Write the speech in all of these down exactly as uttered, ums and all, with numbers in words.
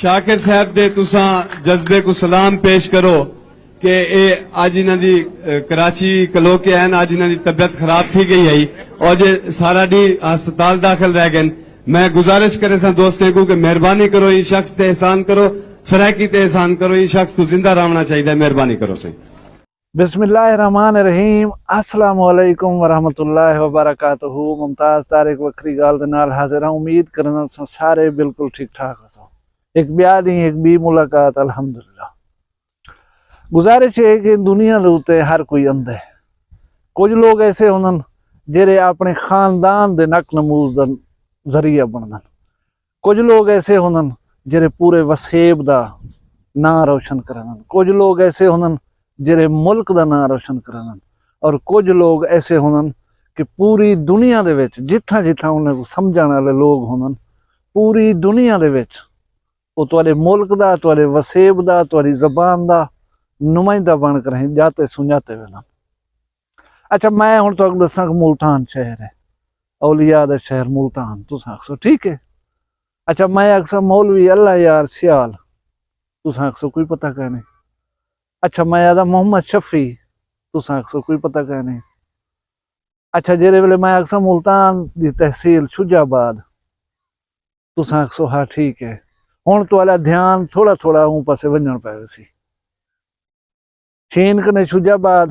شاکر صاحب دے تساں جذبے کوں سلام پیش کرو کہ اے اڄ انہاں دی، اے، کراچی کلو کے ہن، اڄ انہاں دی طبیعت خراب تھی ڳئی ہئی اور جے سارا ݙینہہ ہسپتال داخل رہ ڳئن۔ میں گزارش کریساں دوستیں کوں کہ مہربانی کرو ایں شخص تے احسان کرو، سرائیکی تے احسان کرو، ایں شخص کوں زندہ رہوݨا چاہیدا ہے، مہربانی کرو سئیں۔ بسم اللہ الرحمن الرحیم۔ السلام علیکم ورحمۃ اللہ وبرکاتہ۔ ممتاز طارق وکھری ڳالھ دے نال حاضر ہاں۔ امید کرنا سو سارے بالکل ٹھیک ٹھاک ہو سو۔ ایک بیا ݙینہہ، ایک بی ملاقات، الحمدللہ۔ گزارش ہے کہ دنیا دے اُتے ہر کوئی اندھے۔ کچھ لوگ ایسے ہوندن جڑے اپنے خاندان دے نک نموز دا ذریعہ بندن۔ کچھ لوگ ایسے ہوندن جڑے پورے وسیب دا ناں روشن کرندن۔ کچھ لوگ ایسے ہوندن جڑے ملک دا ناں روشن کرندن۔ اور کچھ لوگ ایسے ہوندن کہ پوری دنیا دے وچ جتھاں جتھاں انہاں کوں سمجھݨ والے لوگ ہوندن، پوری دنیا دے وچ او تہاݙے ملک دا، تہاݙے وسیب دا، تہاݙی زبان دا نمائندہ بݨ کر ہیں ڄاتے سنڄاتے ویندن۔ اچھا، میں ہݨ تہاکوں ݙساں کہ ملتان شہر ہے، اولیاء دا شہر ملتان، تساں آکھسو ٹھیک ہے۔ اچھا، میں آکھساں مولوی اللہ یار سیال، تساں آکھسو کوئی پتہ کائنی۔ اچھا، میں آہدا محمد شفیع، تساں آکھسو کوئی پتہ کائنی۔ اچھا، جیڑھے ویلے میں آکھساں ملتان دی تحصیل شجاع آباد، تساں آکھسو ہا ٹھیک ہے۔ ہݨ تہاݙا دھیان تھوڑا تھوڑا اوں پاسے ونڄݨ پئے ویسی۔ شین کنے شجاع آباد،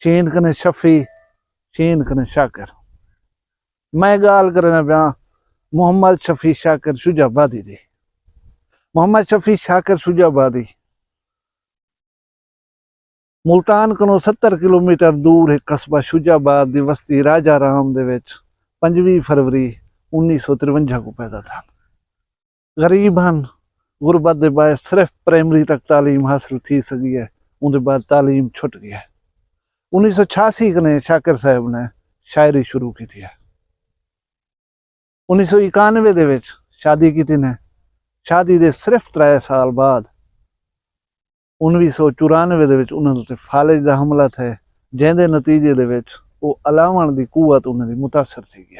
شین کنے شفیع، شین کنے شاکر۔ میں ڳالھ کرݨا پیاں محمد شفیع شاکر شجاع آبادی دی۔ محمد شفیع شاکر شجاع آبادی ملتان کنوں ستر کلومیٹر دور ہک قصبہ شجاع آباد دی وستی راجہ رام دے وچ پنجویہہ فروری انیس سو تریونجا کوں پیدا تھن۔ غریب ہن، غربت دے باعث صرف پرائمری تک تعلیم حاصل تھی سڳی ہے، اوندے بعد تعلیم چھٹ ڳئی ہے۔ انیس سو چھیاسی کنے شاکر صاحب نے شاعری شروع کیتی ہے۔ انیس سو اکانوے دے وچ شادی کیتی نے۔ شادی دے صرف ترے سال بعد انیس سو چورانوے دے وچ انہاں دے اُتے فالج دا حملہ تھئے، جیندے نتیجے دے وچ او الاوݨ دی قوت انہاں دی متاثر تھی ڳئی۔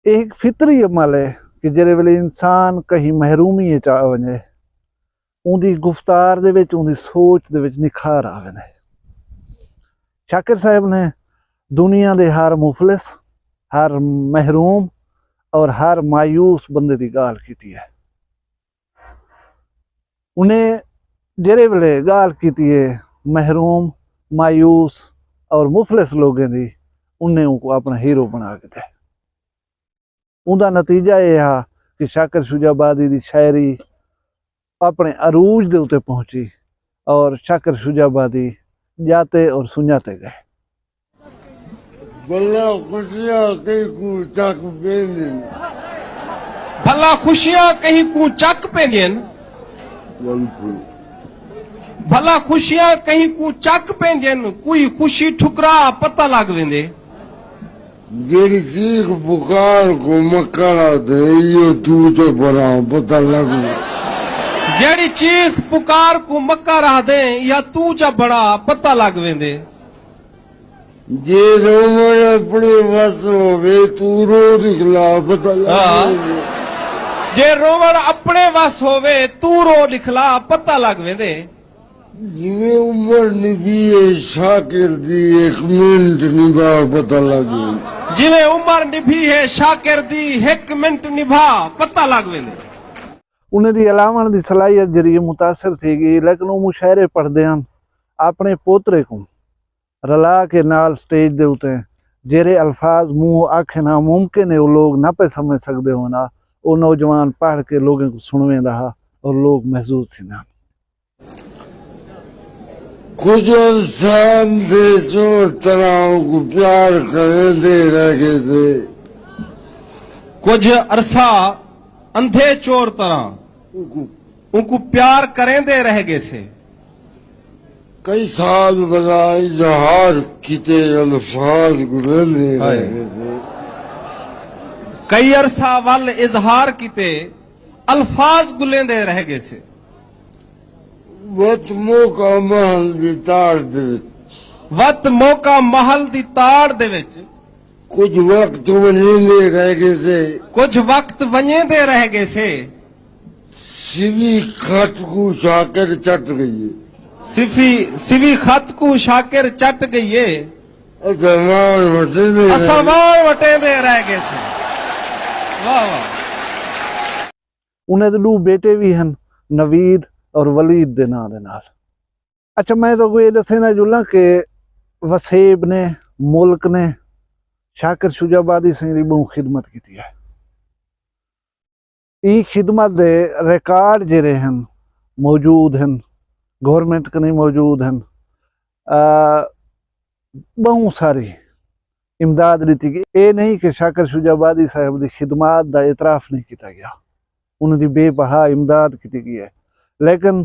ایہ ہک فطری عمل ہے کہ جیڑھے ویلے انسان کہیں محرومی اچ آ ونڄے، اوندی گفتار دے وچ، اوندی سوچ دے وچ نکھار آ ویندے۔ شاکر صاحب نے دنیا دے ہر مفلس، ہر محروم اور ہر مایوس بندے دی ڳالھ کیتی ہے۔ انہیں جیڑھے ویلے ڳالھ کیتی ہے محروم، مایوس اور مفلس لوگیں دی، انہیں اونکوں اپݨا ہیرو بݨا گھدے۔ اوندا نتیجہ ایہ ہا کہ شاکر شجاع آبادی دی شاعری اپݨے عروج دے اُتے پہنچی اور شاکر شجاع آبادی ڄاتے اور سنڄاتے ڳئے۔ بھلا خوشیاں کہیں کوں چک پیندین۔ بھلا خوشیاں کہیں کوں چک پیندین۔ بھلا خوشیاں کہیں کوں چک پیندین، کوئی خوشی ٹھکرا پتہ لڳ ویندے۔ جیڑھی چیخ پکار کوں مکر آہدے، ایہو توں چا بھرا پتہ لڳ ویندے۔ جیڑھی چیخ پکار کوں مکر آہدے، یا توں چا بھرا پتہ لڳ ویندے۔ جے رووݨ اپݨے وس ہووے، توں رو ݙکھلا پتہ لڳ ہاں۔ ویندے۔ جے رووݨ اپݨے وس ہووے، توں رو ݙکھلا پتہ لڳ ویندے۔ جیویں عمر نبھی ہے شاکر دی، ہک منٹ نبھا پتہ لڳ ویندے۔ جیویں عمر نبھی ہے شاکر دی، ہک منٹ نبھا پتہ لڳ ویندے۔ انہیں دی الاوݨ دی صلاحیت ذریعے متاثر تھی ڳئی، لیکن او مشاعرے پڑھدے ہن، اپݨے پوترے کوں رلا کے نال سٹیج دے اُتے جیڑھے الفاظ منہوں آکھے نا، ممکن ہے او لوگ نہ پئے سمجھ سڳدے ہوون ہا۔ او نوجوان پڑھ کے لوگیں کوں سݨویندا ہا اور لوگ محظوظ تھیندے ہن۔ کجھ عرصہ اندھے چور طرح اونکوں پیار کریندے رہ ڳئے سے۔ کجھ عرصہ اندھے چور طرح اونکوں اونکوں پیار کریندے رہ ڳئے سے۔ کئی سال بلا اظہار کیتے الفاظ گلیندے رہ ہائے۔ ڳئے سے۔ کئی عرصہ ول اظہار کیتے الفاظ گلیندے رہ ڳئے سے۔ وت موقع محل دی تاڑ دے وچ۔ وت موقع محل دی تاڑ دے وچ۔ کجھ وقت ونڄیندے رہ ڳئے سے۔ کجھ وقت ونڄیندے رہ ڳئے سے۔ سوی خط کوں شاکر چٹ ڳئی ہے۔ سوی سوی خط کوں شاکر چٹ ڳئی ہے۔ اساں واݨ وٹیندے اساں واݨ وٹیندے رہ ڳئے سے۔ واہ واہ۔ انہیں دے ݙو بیٹے وی ہن، نوید اور ولید دے ناں دے نال۔ اچھا، میں تہاکوں اے ݙسیندا جلاں کہ وسیب نے، ملک نے شاکر شجاع آبادی سئیں دی ٻہوں خدمت کیتی ہے۔ ایں خدمت دے ریکارڈ جیڑھے ہن، موجود ہن، گورنمنٹ کنیں موجود ہن۔ ٻہوں ساری امداد ݙتی ڳئی۔ اے نہیں کہ شاکر شجاع آبادی صاحب دی خدمات دا اعتراف نہیں کیتا ڳیا، انہاں دی بے بہا امداد کیتی ڳئی ہے، لیکن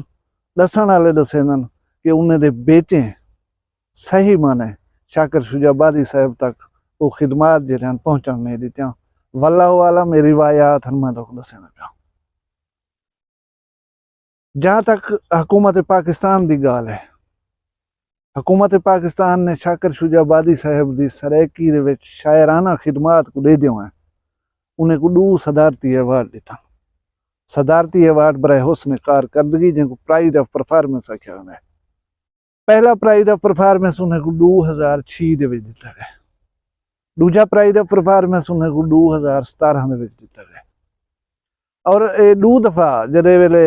ݙسݨ آلے ݙسیندن کہ انہاں دے بیٹیں صحیح معنی شاکر شجاع آبادی صاحب تک او خدمات جیڑھیاں پہنچݨ نہیں ݙتیاں۔ واللہ اعلم، اے روایات ہن، میں تہاکوں ݙسیندا پیاں۔ جہاں تک حکومت پاکستان دی ڳالھ ہے، حکومت پاکستان نے شاکر شجاع آبادی صاحب دی سرائیکی دے وچ شاعرانہ خدمات کوں ݙیہدے ہوئیں انہیں کوں ݙو صدارتی ایوارڈ ݙتن۔ صدارتی ایوارڈ برائے حسن کارکردگی، جیں کوں پرائیڈ آف پرفارمنس آکھیا ویندا ہے۔ پہلا پرائیڈ آف پرفارمنس انہیں کوں ݙو ہزار چھی دے وچ ݙتا ڳئے۔ ݙوجھا پرائیڈ آف پرفارمنس انہیں کوں ݙو ہزار ستارہ دے وچ ݙتا ڳئے۔ اور اے ݙو دفعہ جݙے ویلے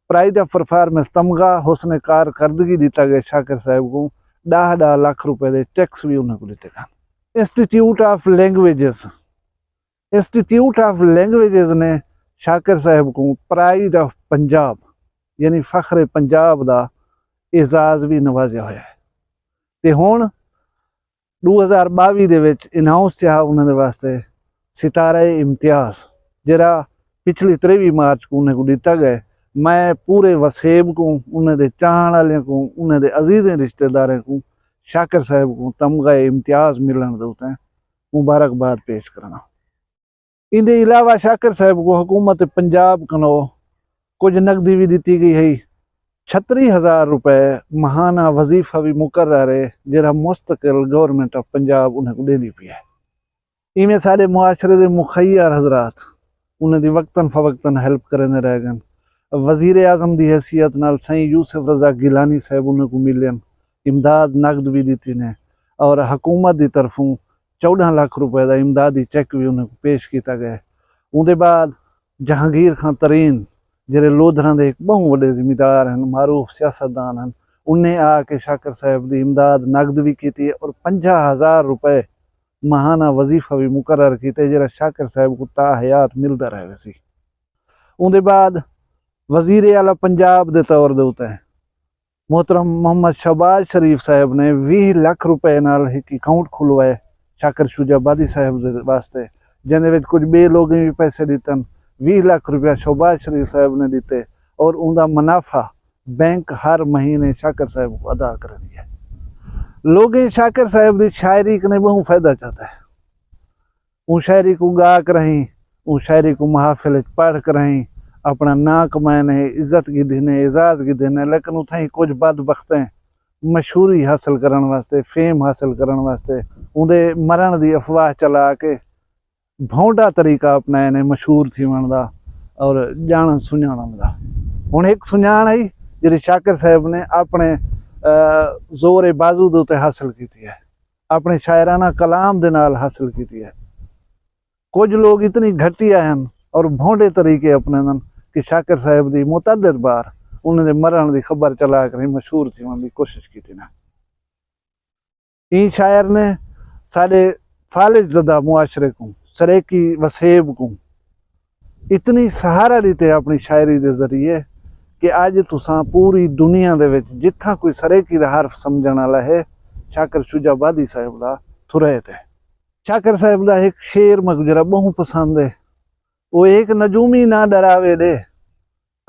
پرائیڈ آف پرفارمنس، تمغہ حسن کارکردگی ݙتا ڳئے شاکر صاحب کوں، ݙاہ ݙاہ لکھ روپے دے چیکس وی انہیں کوں ݙتے ڳئے۔ انسٹیٹیوٹ آف لینگویجز، انسٹیٹیوٹ آف لینگویجز نے شاکر صاحب کوں پرائیڈ آف پنجاب یعنی فخر پنجاب دا اعزاز وی نوازیا ہویا ہے۔ تے ہݨ ݙو ہزار ٻاوی دے وچ اناؤنس تھیا انہاں دے واسطے ستارہ امتیاز، جیڑھا پچھلی تریوی مارچ کوں انہیں کوں ݙتا ڳئے۔ میں پورے وسیب کوں، انہیں دے چاہݨ آلیاں کوں، انہیں دے عزیزیں رشتہ داریں کوں شاکر صاحب کوں تمغہ امتیاز ملݨ دے اتے مبارکباد پیش کرݨا۔ ایندے علاوہ شاکر صاحب کوں حکومت پنجاب کنوں کجھ نقدی وی ݙتی ڳئی ہئی۔ چھتری ہزار روپے ماہانہ وظیفہ وی مقرر ہے، جیڑھا مستقل گورنمنٹ آف پنجاب انہیں کوں ݙیندی پئی ہے۔ ایویں ساݙے معاشرے دے مخیر حضرات انہیں دی وقتاً فوقتاً ہیلپ کریندے رہ ڳئن۔ وزیر اعظم دی حیثیت نال سئیں یوسف رضا گیلانی صاحب انہیں کوں ملین، امداد نقد وی ݙتی نے اور حکومت دی طرفوں چوݙاں لکھ روپے دا امدادی چیک وی انہیں کوں پیش کیتا ڳئے۔ اوندے بعد جہانگیر خان ترین جیڑھے لودھراں دے ہک ٻہوں وݙے ذمہ دار ہن، معروف سیاستدان ہن، انہیں آ کے شاکر صاحب دی امداد نقد وی کیتی اور پنجاہ ہزار روپے ماہانہ وظیفہ وی مقرر کیتے، جیڑھا شاکر صاحب کوں تا حیات ملدا رہ ویسی۔ اوندے بعد وزیر اعلی پنجاب دے طور دے اتے محترم محمد شہباز شریف صاحب نے ویہہ لکھ روپے نال ہک اکاؤنٹ کھلوائے شاکر شجاع آبادی صاحب دے واسطے، جیندے وچ کجھ ٻئے لوگیں وی پیسے ݙتن۔ ویہہ لکھ روپیہ شہباز شریف صاحب نے ݙتے اور اوندا منافع بینک ہر مہینے شاکر صاحب کوں ادا کریندی ہے۔ لوگیں شاکر صاحب دی شاعری کنے ٻہوں فائدہ چاتا ہے۔ اوں شاعری کوں ڳا کراہیں، اوں شاعری کوں محافل اچ پڑھ کراہیں اپݨا ناں کمائے نے، عزت گھدی نے، اعزاز گھدے نے، لیکن اتھائیں کجھ بدبختیں مشہوری حاصل کرݨ واسطے، فیم حاصل کرݨ واسطے اوندے مرݨ دی افواہ چلا کے بھونڈا طریقہ اپنائے نے مشہور تھیوݨ دا اور ڄاݨݨ سنڄاݨݨ دا۔ ہݨ ہک سنڄاݨ ہئی جیڑھی شاکر صاحب نے اپݨے زور بازو دے اتے حاصل کیتی ہے، اپݨے شاعرانہ کلام دے نال حاصل کیتی ہے۔ کجھ لوگ اتنی گھٹیا ہن اور بھونڈے طریقے اپنیندن کہ شاکر صاحب دی متعدد بار انہاں دے مرݨ دی خبر چلا کریں مشہور تھیوݨ دی کوشش کیتی نے۔ ایں شاعر نے ساݙے فالج زدہ معاشرے کوں، سرائیکی وسیب کوں اتنی سہارا ݙتے اپݨی شاعری دے ذریعے کہ اڄ تساں پوری دنیا دے وچ جتھاں کوئی سرائیکی دا حرف سمجھݨ آلا ہے، شاکر شجاع آبادی صاحب دا تھرائت ہے۔ شاکر صاحب دا ہک شعر میکوں جیڑھا ٻہوں پسند ہے، او ہک نجومی نہ ݙراوے ݙے،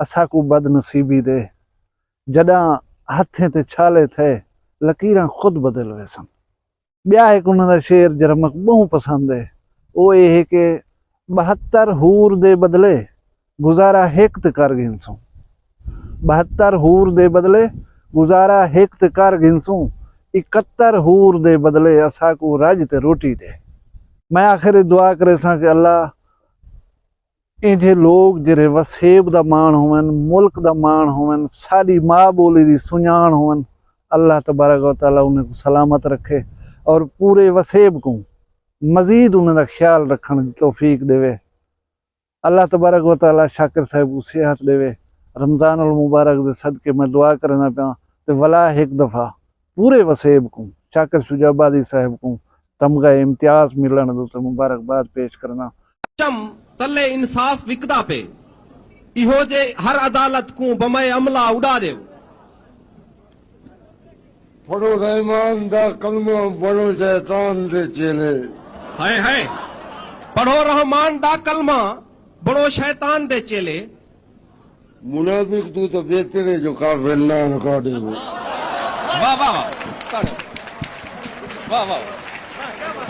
اساکوں بد نصیبی دے، جݙاں ہتھیں تے چھالے تھئے، لکیراں خود بدل ویسن۔ ٻیا ہک انہاں دا شعر جیڑھا میکوں ٻہوں پسند ہے، او اے ہے کہ ٻہتر حور دے بدلے گزارا ہک تے کر گھنسوں۔ ٻہتر حور دے بدلے گزارا ہک تے کر گھنسوں، اکہتر حور دے بدلے اساکوں رڄ تے روٹی ݙے۔ میں آخر اچ دعا کریساں کہ اللہ اینجھے لوگ جیرھے وسیب دا ماݨ ہوون، ملک دا ماݨ ہوون، ساݙی ماء ٻولی دی سنڄاݨ ہوون، اللہ تبارک و تعالیٰ انہیں کوں سلامت رکھے اور پورے وسیب کوں مزید انہیں دا خیال رکھݨ دی توفیق ݙیوے۔ اللہ تبارک و تعالیٰ شاکر صاحب کوں صحت ݙیوے۔ رمضان المبارک دے صدقے میں دعا کرنا پیاں تے ولا ہک دفعہ پورے وسیب کوں، شاکر شجاع آبادی صاحب کوں تمغہ امتیاز ملݨ دے اتے مبارکباد پیش کرنا۔ پرچم تلے انصاف وکدا پئے، ایہو جے ہر عدالت کوں بمئے عملہ اݙا ݙیو۔ پڑھو رحمان دا کلمہ، بݨو شیطان دے چیلے۔ ہائے ہائے۔ پڑھو رحمان دا کلمہ، بݨو شیطان دے چیلے۔ منافق توں تاں بہتر ہے جو کافر نہ رکھا ݙیوو۔ واہ واہ واہ۔ واہ واہ۔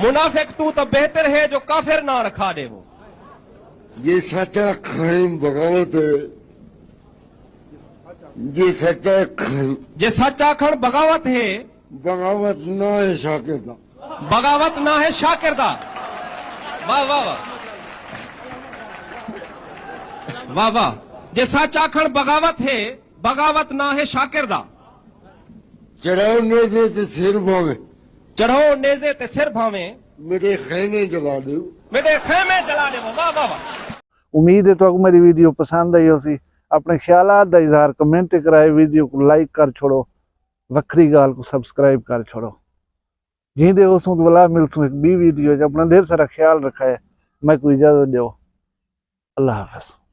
منافق توں تاں بہتر ہے جو کافر نہ رکھا ݙیوو۔ جے سچ آکھݨ بغاوت ہے، جے سچ آکھݨ۔ جے سچ آکھݨ بغاوت ہے۔ بغاوت نہ ہے شاکر دا۔ بغاوت نہ ہے شاکر دا۔ واہ واہ واہ۔ واہ واہ۔ جے سچ آکھݨ بغاوت ہے، بغاوت نہ ہے شاکر دا۔ چڑھاؤ نیزے تے سر بھاویں۔ چڑھاؤ نیزے تے سر بھاویں۔ میݙے خیمے جلا ݙیو۔ میݙے خیمے جلا ݙیوو۔ واہ واہ واہ۔ امید ہے تہاکوں میݙی ویڈیو پسند آئی ہوسی۔ اپݨے خیالات دا اظہار کمنٹ تے کرائے، ویڈیو کوں لائک کر چھوڑو، وکھری ڳالھ کوں سبسکرائب کر چھوڑو۔ جیندے ہوسوں تے ولا ملسوں ہک ٻی ویڈیو اچ۔ اپݨا ڈھیر سارا خیال رکھائے۔ میکوں اجازت ݙیو۔ اللہ حافظ۔